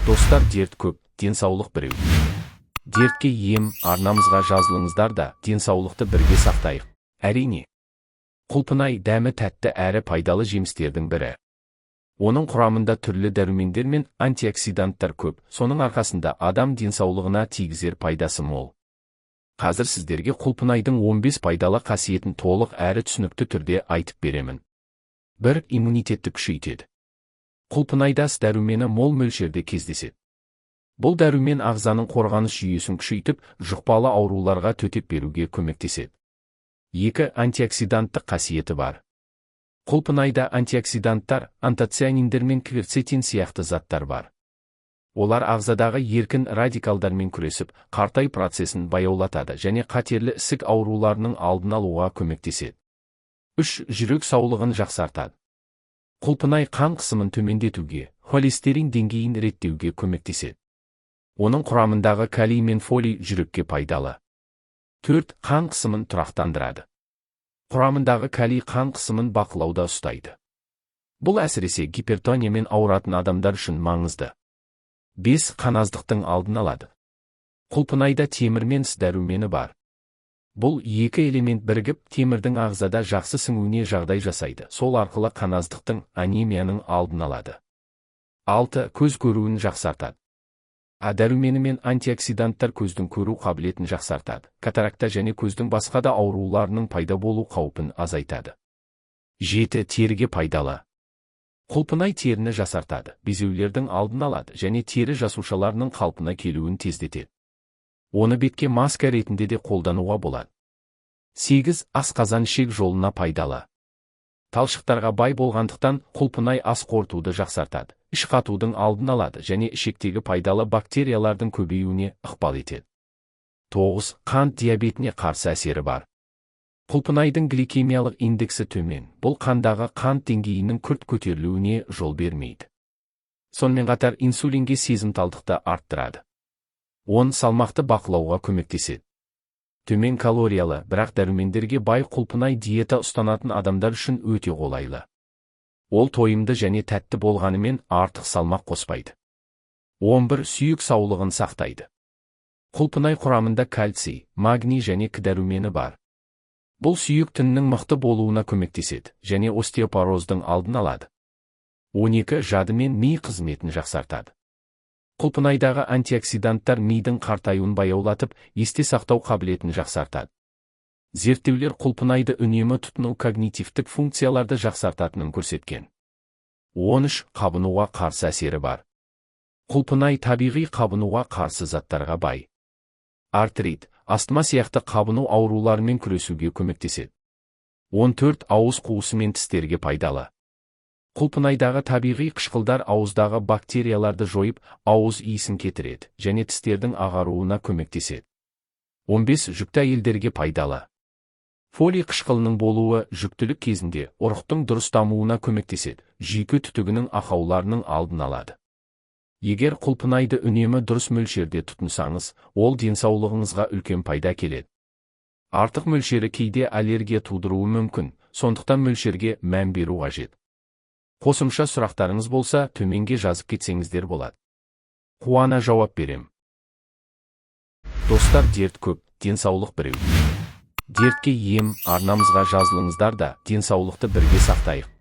Достар, дерт көп, денсаулық біреу. Дертке ем арнамызға жазылыңыздар да, денсаулықты бірге сақтайық. Әрине. Құлпынай – дәмі тәтті әрі пайдалы жемістердің бірі. Оның құрамында түрлі дәрумендер мен антиоксиданттар көп, соның арқасында адам денсаулығына тигізер пайдасы мол. Қазір сіздерге құлпынайдың 15 пайдалы қасиетін толық әрі түсінікті түрде айтып беремін. 1. Иммунитетті күшейтеді. Құлпынайда С дәрумені мол мөлшерде кездеседі. Бұл дәрумен ағзаның қорғаныс жүйесін күшейтіп, жұқпалы ауруларға төтеп беруге көмектеседі. 2. Антиоксиданттық қасиеті бар. Құлпынайда антиоксиданттар, антоцианиндер мен кверцетин сияқты заттар бар. Олар ағзадағы еркін радикалдармен күресіп, қартаю процесін баяулатады және қатерлі ісік ауруларының алдын алуға көмектеседі. 3. Жүрек саулығын жақсартады. Құлпынай қан қысымын төмендетуге, холестерин деңгейін реттеуге көмектеседі. Оның құрамындағы калий мен фолий жүрекке пайдалы. 4. Қан қысымын тұрақтандырады. Құрамындағы калий қан қысымын бақылауда ұстайды. Бұл әсіресе гипертониямен ауыратын адамдар үшін маңызды. 5. Қаназдықтың алдын алады. Құлпынайда темір мен С дәрумені бар. Бұл екі элемент бірігіп, темірдің ағзада жақсы сіңуіне жағдай жасайды. Сол арқылы қаназдықтың, анемияның алдын алады. 6. Көз көруін жақсартады. А дәрумені мен антиоксиданттар көздің көру қабілетін жақсартады. Катаракта және көздің басқа да ауруларының пайда болу қаупін азайтады. 7. Теріге пайдалы. Құлпынай теріні жасартады, безеулердің алдын алады және тері жасушаларының қалпына келуін тездетеді. Оны бетке маска ретінде де қолдануға болады. 8. Асқазан ішек жолына пайдалы. Талшықтарға бай болғандықтан, құлпынай ас қорытуды жақсартады, іш қатудың алдын алады және ішектегі пайдалы бактериялардың көбеюіне ықпал етеді. 9. Қант диабетіне қарсы әсері бар. Құлпынайдың гликемиялық индексі төмен, бұл қандағы қант деңгейінің күрт көтерілуіне жол бермейді. Сонымен қатар инсулинге сезімталдықты арттырады. 10. Салмақты бақылауға көмектеседі. Төмен калориялы, бірақ дәрумендерге бай құлпынай диета ұстанатын адамдар үшін өте қолайлы. Ол тойымды және тәтті болғанымен, артық салмақ қоспайды. 11. Сүйек саулығын сақтайды. Құлпынай құрамында кальций, магний және К дәрумені бар. Бұл сүйек тінінің мықты болуына көмектеседі және остеопороздың алдын алады. 12. Жады мен ми қызметін жақсартады. Құлпынайдағы антиоксиданттар мидың қартаюын баяулатып, есте сақтау қабілетін жақсартады. Зерттеулер құлпынайды үнемі тұтыну когнитивтік функцияларды жақсартатынын көрсеткен. 13. Қабынуға қарсы әсері бар. Құлпынай табиғи қабынуға қарсы заттарға бай. Артрит, астма сияқты қабыну ауруларымен күресуге көмектеседі. 14. Ауыз қуысы мен тістерге пайдалы. Құлпынайдағы табиғи қышқылдар ауыздағы бактерияларды жойып, ауыз иісін кетіреді және тістердің ағаруына көмектеседі. 15. Жүкті әйелдерге пайдалы. Фолий қышқылының болуы жүктілік кезінде ұрықтың дұрыс дамуына көмектеседі, жүйке түтігінің ақауларының алдын алады. Егер құлпынайды үнемі дұрыс мөлшерде тұтынсаңыз, ол денсаулығыңызға үлкен пайда әкеледі. Артық мөлшері кейде аллергия тудыруы мүмкін, сондықтан мөлшерге мән беру қажет. Қосымша сұрақтарыңыз болса, төменге жазып кетсеңіздер болады. Қуана жауап берем. Достар, дерт көп, денсаулық біреу. Дертке ем арнамызға жазылыңыздар да, денсаулықты бірге сақтайық.